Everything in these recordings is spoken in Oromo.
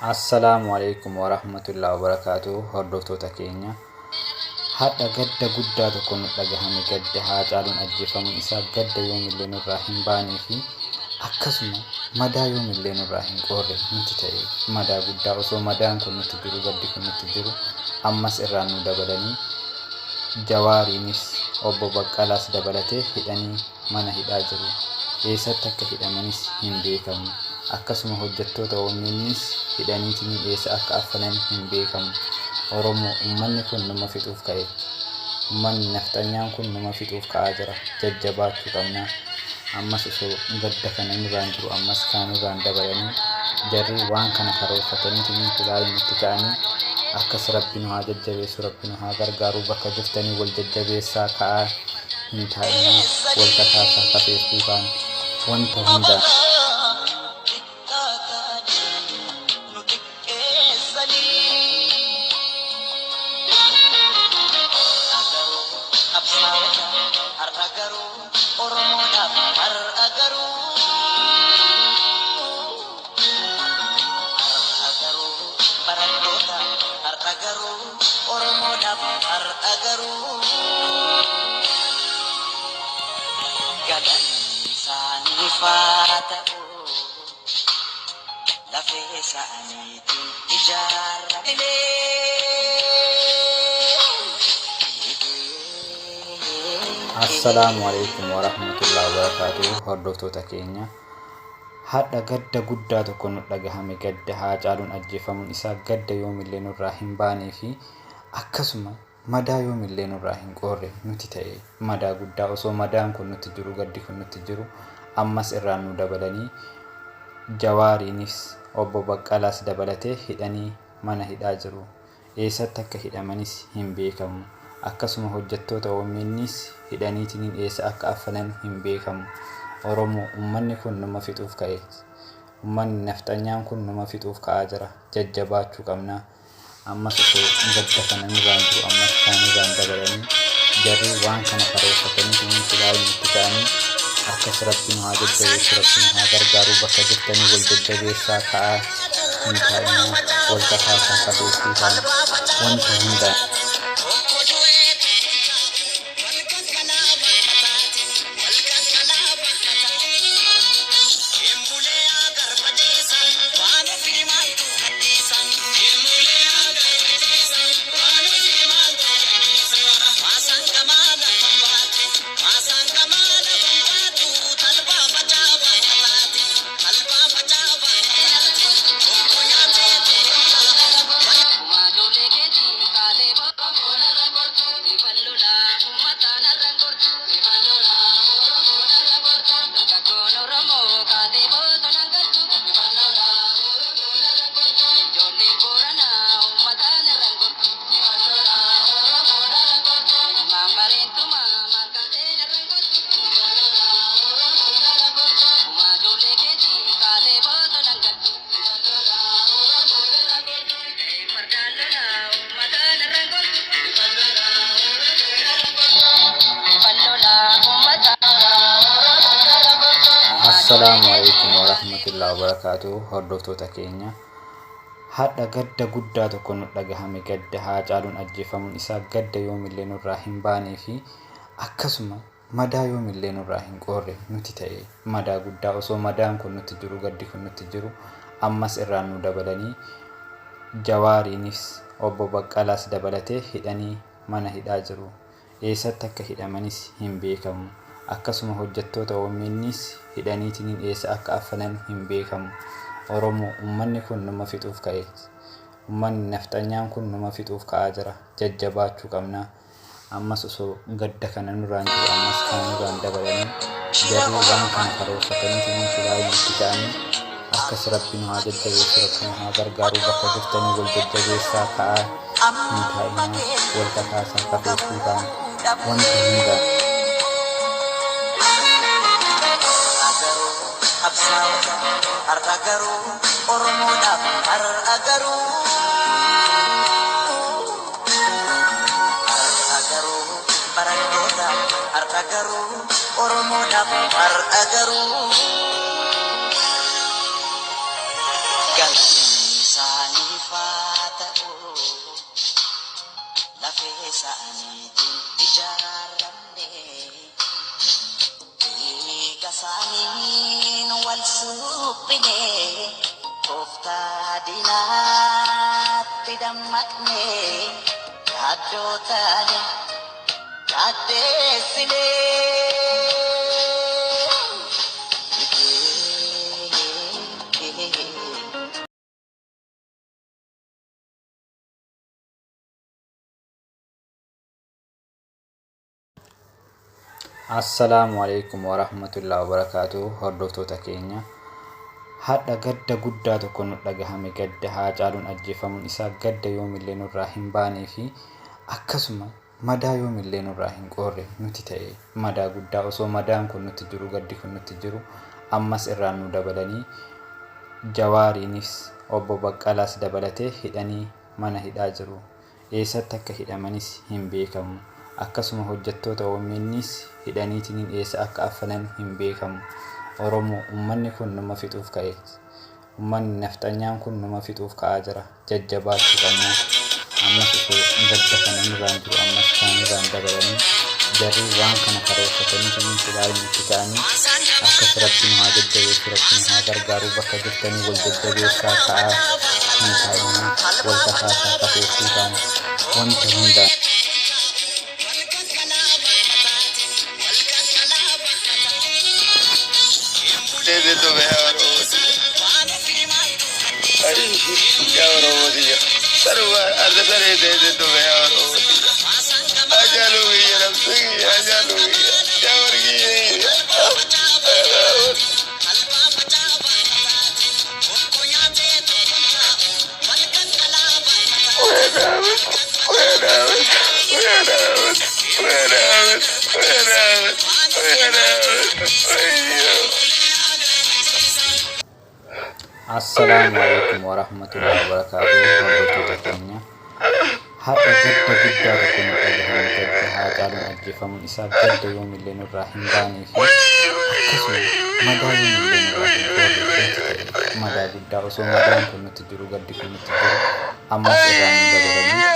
Assalaamu alaikum warahmatullahi wabarakaatuh. Hordoftoota keenya, hadha gadda guddaa tokko nu dhagahame. Gadda Haacaaluun ajjeefamuun isaa gadda yoomillee nurraa hin baanee fi akkasuma madaa yoomillee nurraa hin qoorre nuti ta'e. Madaa guddaa osoo madaan kun nutti jiru, gaddi kun nutti jiru, ammas irraa nu dabalanii Jawaariinis obbo Baqqalaas dabalatee hidhanii mana hidhaa jiru. Eessatti akka hidhamanis hin beekamu. Akkasuma hojjettoota OMNs hidhaniitiin eessa akka affanan hin beekamu. Oromoo, ummanni kun numa fixuuf ka'e. Ummanni nafxanyaan kun numa fixuuf ka'aa jira. Jajjabaachuu qabna. Ammas osoo gadda kana nurraan jiru, ammas kana nurraan dabalanii jarri waan kana karoorfataniitiin filaayin itti ka'anii. Akkas Rabbi nu haa jajjabeessu, Rabbi nu haa gargaaru. Bakka jirtanii wal jajjabeessaa, ka'aa, hin taa'inaa, wal kakaasaa ka Feesbuukaan wanta hundaan. Assalaamu alaikum warahmatullahi wabarakaatuh. Hordoftoota keenya, hadha gadda guddaa tokko nu dhagahame. Gadda Haacaaluun ajjeefamuun isaa gadda yoomillee nurraa hin baanee fi akkasuma madaa yoomillee nurraa hin qoorre nuti ta'e. Madaa guddaa osoo madaan kun nutti jiru, gaddi kun nutti jiru, ammas irraa nu dabalanii Jawaariinis obbo Baqqalaas dabalatee hidhanii mana hidhaa jiru. Eessatti akka hidhamanis hin beekamu. Akkasuma hojjettoota OMNs hidhaniitiin eessa akka affanan hin beekamu. Oromoo, ummanni kun numa fixuuf ka'e. Ummanni nafxanyaan kun numa fixuuf ka'aa jira. Jajjabaachuu qabna. Ammas osoo gadda kana nurraan jiru, ammas kana nurraan dabalanii jarri waan kana karoorfataniitiin filaayin itti ka'anii. Akkas Rabbi nu haa jajjabeessu, Rabbi nu haa gargaaru. Bakka jirtanii wal jajjabeessaa, ka'aa, hin taa'inaa, wal kakaasaa ka Feesbuukaan wanta hundaan. Assalaamu alaikum warahmatullahi wabarakaatuh. Hordoftoota keenya, hadha gadda guddaa tokko nu dhagahame. Gadda Haacaaluun ajjeefamuun isaa gadda yoomillee nurraa hin baanee fi akkasuma madaa yoomillee nurraa hin qoorre nuti ta'e. Madaa guddaa osoo madaan kun nutti jiru, gaddi kun nutti jiru, ammas irraa nu dabalanii Jawaariinis obbo Baqqalaas dabalatee hidhanii mana hidhaa jiru. Eessatti akka hidhamanis hin beekamu. Akkasuma hojjettoota OMNs hidhaniitiin eessa akka affanan hin beekamu. Oromoo, ummanni kun numa fixuuf ka'e. Ummanni nafxanyaan kun numa fixuuf ka'aa jira. Jajjabaachuu qabna. Ammas osoo gadda kana nurraan jiru, ammas kana nurraan dabalanii jarri waan kana karoorfataniitiin filaayin itti ka'anii. Akkas Rabbi nu haa jajjabeessu, Rabbi nu haa gargaaru. Bakka jirtanii wal jajjabeessaa, ka'aa, hin taa'inaa, wal kakaasaa ka Feesbuukaan wanta hundaan. Har'a garuu Oromoodhaaf, har'a garuu, har'a garuu barattoota, har'a garuu Oromoodhaaf, har'a garuu galanni. Isaaniitiin ijaaramne, dhiiga isaaniin wal suphine, tooftaa diinaatti dammaqne, yaaddoo taane yaaddeessine. Assalaamu alaikum warahmatullahi wabarakaatuh. Hordoftoota keenya, hadha gadda guddaa tokko nu dhagahame. Gadda Haacaaluun ajjeefamuun isaa gadda yoomillee nurraa hin baanee fi akkasuma madaa yoomillee nurraa hin qoorre nuti ta'e. Madaa guddaa osoo madaan kun nutti jiru, gaddi kun nutti jiru, ammas irraa nu dabalanii Jawaariinis obbo Baqqalaas dabalatee hidhanii mana hidhaa jiru. Eessatti akka hidhamanis hin beekamu. Akkasuma hojjettoota OMNs hidhaniitiin eessa akka affanan hin beekamu. Oromoo, ummanni kun numa fixuuf ka'e. Ummanni nafxanyaan kun numa fixuuf ka'aa jira. Jajjabaachuu qabna. Ammas osoo gadda kana nurraan jiru ammas kaanirraan dabalanii jarri waan kana karoorfatanii silaa itti ka'anii akkas. Rabbi nu haa jajjabeessu, Rabbi nu haa gargaaru. Bakka jirtanii wal jajjabeessaa, ka'aa hin taa'inaa, wal kakaasaa, kafeessuudhaan wanta hundaan. Yaa Oromoo tiyya. Saruma arda saree teessee dhufe yaa Oromoo tiyya. Ajaaluu kiyya, nafsi kiyya, ajaaluu kiyya. Yaa warqiyye kiyya. Assalaamu alaikum warahmatullahi wabarakaatuh. Hordoftoota keenya, har'a gadda guddaa tokko nu dhagahame. Gadda Haacaaluun ajjeefamuun isaa gadda yoomillee nurraa hin baanee fi akkasuma madaa yoomillee nurraa hin qoorre nuti ta'e. Madaa guddaa osoo madaan kun nutti jiru, gaddi kun nutti jiru, ammas irraa nu dabalanii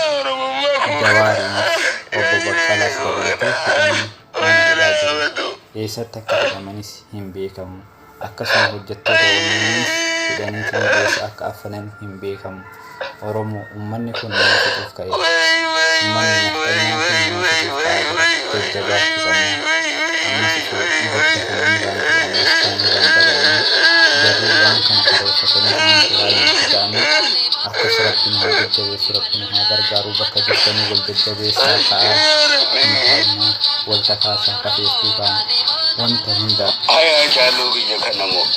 Jawaariinis obbo Baqqalaas dabalatee hidhanii mana hidhaa jiru. Eessatti akka hidhamanis hin beekamu. Akkasuma hojjettoota OMNs hidhaniitiin eessa akka affanan hin beekamu. Oromoo, ummanni kun nama fixuuf ka'e. Ummanni nafxanyaan kun nama fixuuf ka'aa jira. Jajjabaachuu qabna. Ammas osoo gadda kana nurraan jiru ammas kaanirraan dabalanii jarri waan kana karoorfatanii silaa itti ka'anii akkas. Rabbi nu haa jajjabeessu, Rabbi nu haa gargaaru. Bakka jirtanii wal jajjabeessaa, ka'aa hin taa'inaa, wal kakaasaa, kafeessuudhaan wanta hundaa. Ay, Haacaaluu kiyya kanamoo.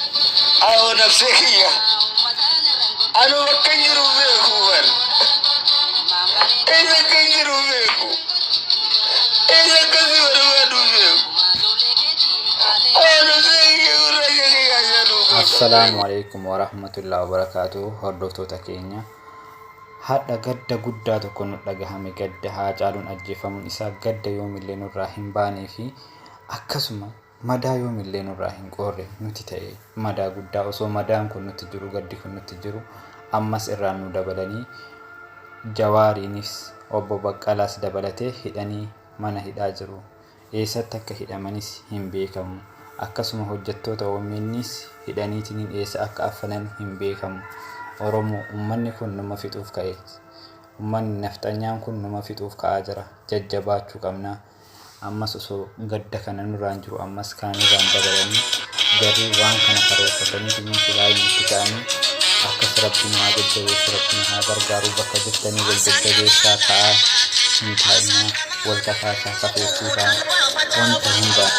Ayoo, nafsee kiyya. Anu bakka hin jiru beeku bar. Eessa akka hin jiru beeku. Eessa akka si barbaadu beeku. Ayoo, nafsee kiyya, gurraacha kiyya, Haacaaluu kiyya. Assalaamu alaikum warahmatullahi wabarakaatuh. Hordoftoota keenya, hadha gadda guddaa tokko nu dhagahame. Gadda Haacaaluun ajjeefamuun isaa gadda yoomillee nurraa hin baanee fi akkasuma madaa yoomillee nurraa hin qoorre nuti ta'e. Madaa guddaa osoo madaan kun nutti jiru, gaddi kun nutti jiru, ammas irraa nu dabalanii Jawaariinis obbo Baqqalaas dabalatee hidhanii mana hidhaa jiru. Eessatti akka hidhamanis hin beekamu. Akkasuma hojjettoota OMNs hidhaniitiin eessa akka affanan hin beekamu. Oromoo, ummanni kun numa fixuuf ka'e. Ummanni nafxanyaan kun numa fixuuf ka'aa jira. Jajjabaachuu qabna. Ammas osoo gadda kana nurraan jiru ammas kaanirraan dabalanii jarri waan kana karoorfatanii silaa itti ka'anii akkas. Rabbi nu haa jajjabeessu, Rabbi nu haa gargaaru. Bakka jirtanii wal jajjabeessaa, ka'aa hin taa'inaa, wal kakaasaa, kafeessuudhaan wanta hundaa.